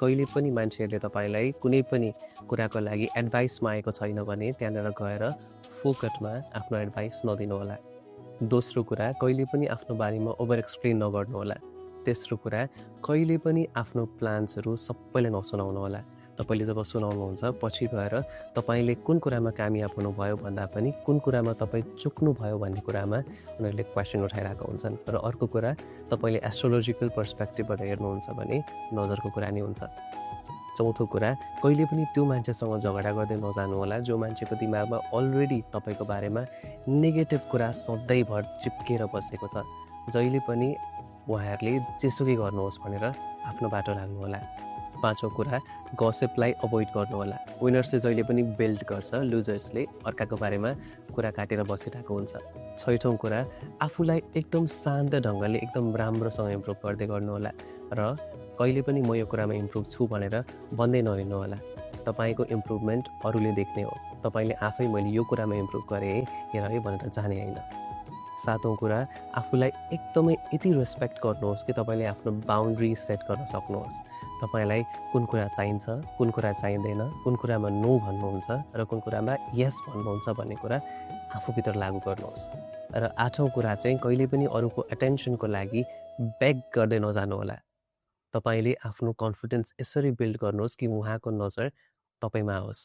कहिले पनि मान्छेहरूले तपाईँलाई कुनै पनि कुराको लागि एडभाइस मागेको छैन भने त्यहाँनिर गएर फोकटमा आफ्नो एडभाइस नदिनुहोला। दोस्रो कुरा, कहिले पनि आफ्नो बारेमा ओभर एक्सप्लेन नगर्नुहोला। तेस्रो कुरा, कहिले पनि आफ्नो प्लान्सहरू सबैलाई नसुनाउनुहोला। तपाईँले जब सुनाउनुहुन्छ पछि गएर तपाईँले कुन कुरामा कामयाब हुनुभयो भन्दा पनि कुन कुरामा तपाईँ चुक्नुभयो भन्ने कुरामा उनीहरूले क्वेसन उठाइरहेको हुन्छन्। र अर्को कुरा, तपाईँले एस्ट्रोलोजिकल पर्सपेक्टिभबाट हेर्नुहुन्छ भने नजरको कुरा नै हुन्छ। चौथो कुरा, कहिले पनि त्यो मान्छेसँग झगडा गर्दै नजानुहोला जो मान्छेको दिमागमा अलरेडी तपाईँको बारेमा नेगेटिभ कुरा सधैँभर चिप्केर बसेको छ। जहिले पनि उहाँहरूले जेसुकै गर्नुहोस् भनेर आफ्नो बाटो लाग्नुहोला। पाँचौँ कुरा, गसिपलाई अभोइड गर्नुहोला। विनर्सले जहिले पनि बिल्ड गर्छ, लुजर्सले अर्काको बारेमा कुरा काटेर बसिरहेको हुन्छ। छैठौँ कुरा, आफूलाई एकदम शान्त ढङ्गले एकदम राम्रोसँग इम्प्रुभ गर्दै गर्नुहोला र कहिले पनि म यो कुरामा इम्प्रुभ छु भनेर भन्दै नहिँड्नुहोला। तपाईँको इम्प्रुभमेन्ट अरूले देख्ने हो, तपाईँले आफै मैले यो कुरामा इम्प्रुभ गरेँ हेर है भनेर जाने होइन। सातौँ कुरा, आफूलाई एकदमै यति रेस्पेक्ट गर्नुहोस् कि तपाईँले आफ्नो बााउन्ड्री सेट गर्न सक्नुहोस्। तपाईँलाई कुन कुरा चाहिन्छ, कुन कुरा चाहिँदैन, कुन कुरामा नो भन्नुहुन्छ र कुन कुरामा यस भन्नुहुन्छ भन्ने कुरा आफूभित्र लागू गर्नुहोस्। र आठौँ कुरा चाहिँ, कहिले पनि अरूको एटेन्सनको लागि बेग गर्दै नजानुहोला। तपाईँले आफ्नो कन्फिडेन्स यसरी बिल्ड गर्नुहोस् कि उहाँको नजर तपाईँमा आओस्।